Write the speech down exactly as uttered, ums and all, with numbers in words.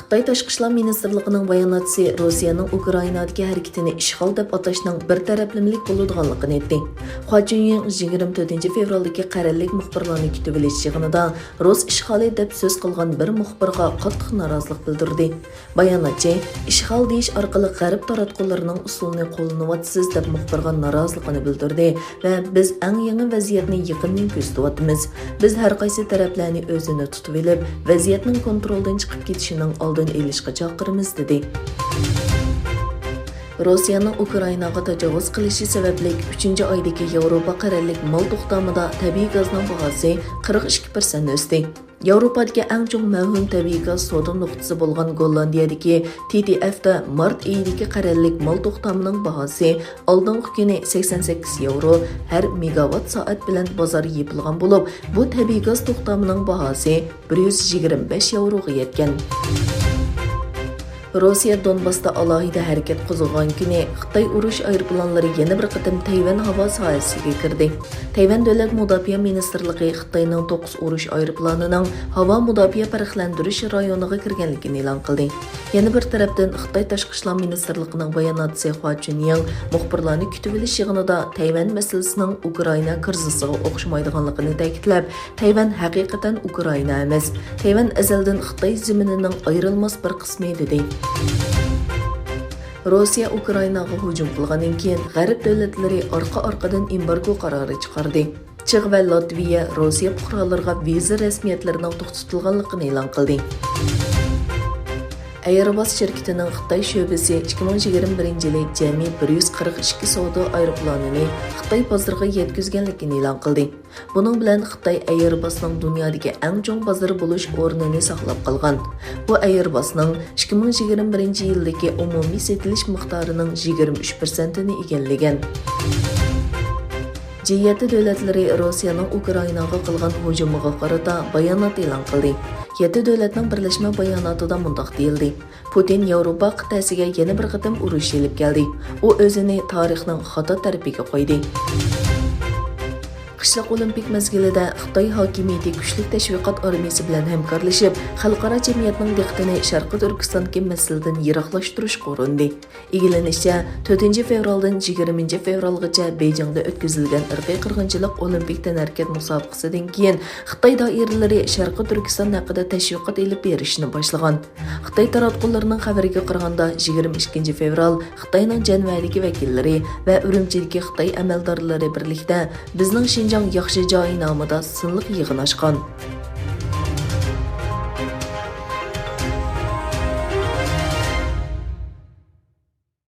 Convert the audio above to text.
خىتاي تاشقى ئىشلار مىنىستىرلىقىنىڭ باياناتچىسى روسىيەنىڭ ئۇكرائىنادىكى ھەرىكىتىنى ئىشغال دەپ ئاتاشنىڭ بىر تەرەپلىمىلىك بولىدىغانلىقىنى ئېيتتى. خۇا چۈنيىڭ يىگىرمە تۆتىنچى فېۋرالدىكى قەرەللىك مۇخبىرلارنى كۈتۈۋېلىش يىغىنىدا رۇس ئىشغالى دەپ سۆز قىلغان بىر مۇخبىرغا قاتتىق نارازىلىق بىلدۈردى. باياناتچى، ئىشغال دېيىش ئارقىلىق غەرب تاراتقۇلىرىنىڭ ئۇسۇلىنى قوللىنىۋاتىسىز دەپ مۇخبىرغا نارازىلىقىنى بىلدۈردى ۋە بىز ئەڭ يېڭى ۋەزىيەتنى يېقىندىن كۆزىتىۋاتىمىز. بىز ھەر قايسى تەرەپلەرنى ئۆزىنى تۇتۇۋېلىپ، ۋەزىيەتنىڭ كونترولدىن چىقىپ كېتىشىنىڭ ئالدىنى ئېلىشقا چاقىرىمىز، دېدى. روسىيەنىڭ ئۇكرائىناغا تاجاۋۇز قىلىشى سەۋەبلىك، ئۈچىنچى ئايدىكى ياۋروپا قەرەللىك مال توختامىدا تەبىئىي گازنىڭ باھاسى قىرىق ئىككى پىرسەنت ئۆستى. ياۋروپادىكى ئەڭ چوڭ مەۋھۇم تەبىئىي گاز سودا نۇقتىسى بولغان گوللاندىيەدىكى تى تى ئېفتا مارت ئېيىدىكى قەرەللىك مال توختامىنىڭ باھاسى ئالدىنقى كۈنى سەكسەن سەككىز ياۋرو ھەر مېگاۋات سائەت بىلەن بازار يېپىلغان بولۇپ، بۇ تەبىئىي گاز توختامىنىڭ باھاسى بىر يۈز يىگىرمە بەش ياۋروغا يەتكەن. روسىيە دونباستا ئالاھىدە ھەرىكەت قوزغىغان كۈنى خىتاي ئۇرۇش ئايروپىلانلىرى يەنە بىر قېتىم تەيۋەن ھاۋا ساھەسىگە كىردى. تەيۋەن دۆلەت مۇداپىئە مىنىستىرلىقى خىتاينىڭ توققۇز ئۇرۇش ئايروپىلانىنىڭ ھاۋا مۇداپىئە پەرقلەندۈرۈش رايونىغا كىرگەنلىكىنى ئېلان قىلدى. يەنە بىر تەرەپتىن، خىتاي تاشقى ئىشلار مىنىستىرلىقىنىڭ باياناتچىسى خۇا چۈنيىڭ مۇخبىرلارنى كۈتۈۋېلىش يىغىنىدا تەيۋەن مەسىلىسىنىڭ ئۇكرائىنا كىرىزىسىغا ئوخشىمايدىغانلىقىنى تەكىتلەپ، تەيۋەن ھەقىقەتەن ئۇكرائىنا ئەمەس. تەيۋەن ئەزەلدىن خىتاي زېمىنىنىڭ ئايرىلماس بىر قىسمى، دېدى. روسىيە ئۇكرائىناغا ھۇجۇم قىلغاندىن كېيىن، غەرب دۆلەتلىرى ئارقا-ئارقىدىن ئېمبارگو قارارى چىقاردى. چېخ ۋە لاتۋىيە روسىيە پۇقرالىرىغا ۋىزا رەسمىيەتلىرىنىڭ توختىتىلغانلىقىنى ئېلان قىلدى. ئەيرباس شىركىتىنىڭ خىتاي شۆبىسى ئىككى مىڭ يىگىرمە بىرىنچى يىلى جەمئىي بىر يۈز قىرىق ئىككى سودا ئايروپىلانىنى خىتاي بازىرىغا يەتكۈزگەنلىكىنى ئېلان قىلدى. بۇنىڭ بىلەن خىتاي ئەيرباسنىڭ دۇنيادىكى ئەڭ چوڭ بازىر بولۇش ئورنىنى ساقلاپ قالغان. بۇ ئەيرباسنىڭ ئىككى مىڭ يىگىرمە بىرىنچى يىلدىكى ئومۇمىي سېتىلىش مىقدارىنىڭ يىگىرمە ئۈچ پىرسەنتىنى ئىگىلىگەن. جى يەتتە دۆلەتلىرى روسىيەنىڭ ئۇكرائىناغا قىلغان ھۇجۇمىغا قارىتا بايانات ئېلان قىلدى. يەتتە دۆلەتنىڭ بىرلەشمە باياناتىدا مۇنداق دېيىلدى: پۇتىن ياۋروپا قىتئەسىگە يەنە بىر قېتىم ئۇرۇش ئېلىپ كەلدى. ئۇ ئۆزىنى تارىخنىڭ خاتا تەرىپىگە قويدى. قىشلىق ئولىمپىك مەزگىلىدە خىتاي ھاكىمىيىتى كۈچلۈك تەشۋىقات ئارمىيىسى بىلەن ھەمكارلىشىپ، خەلقئارا جەمئىيەتنىڭ دىققىتىنى شەرقىي تۈركىستاندىكى مەسىلىدىن يىراقلاشتۇرۇشقا ئۇرۇندى. ئىگىلىنىشىچە، تۆتىنچى فېۋرالدىن يىگىرمىنچى فېۋرالغىچە بېيجىڭدا ئۆتكۈزۈلگەن ئىرقىي قىرغىنچىلىق ئولىمپىك تەنھەرىكەت مۇسابىقىسىدىن كېيىن، خىتاي دائىرىلىرى شەرقىي تۈركىستان ھەققىدە تەشۋىقات ئېلىپ بېرىشنى باشلىغان. خىتاي تاراتقۇلىرىنىڭ خەۋىرىگە قارىغاندا، يىگىرمە ئىككىنچى فېۋرال خىتاينىڭ جەنۋەدىكى ۋەكىللىرى ۋە ئۈرۈمچىدىكى خىتاي ئەمەلدارلىرى بىرلىكتە بىزنىڭ شىنجاڭ ياخشى جاي نامىدا سىنلىق يىغىن ئاچقان.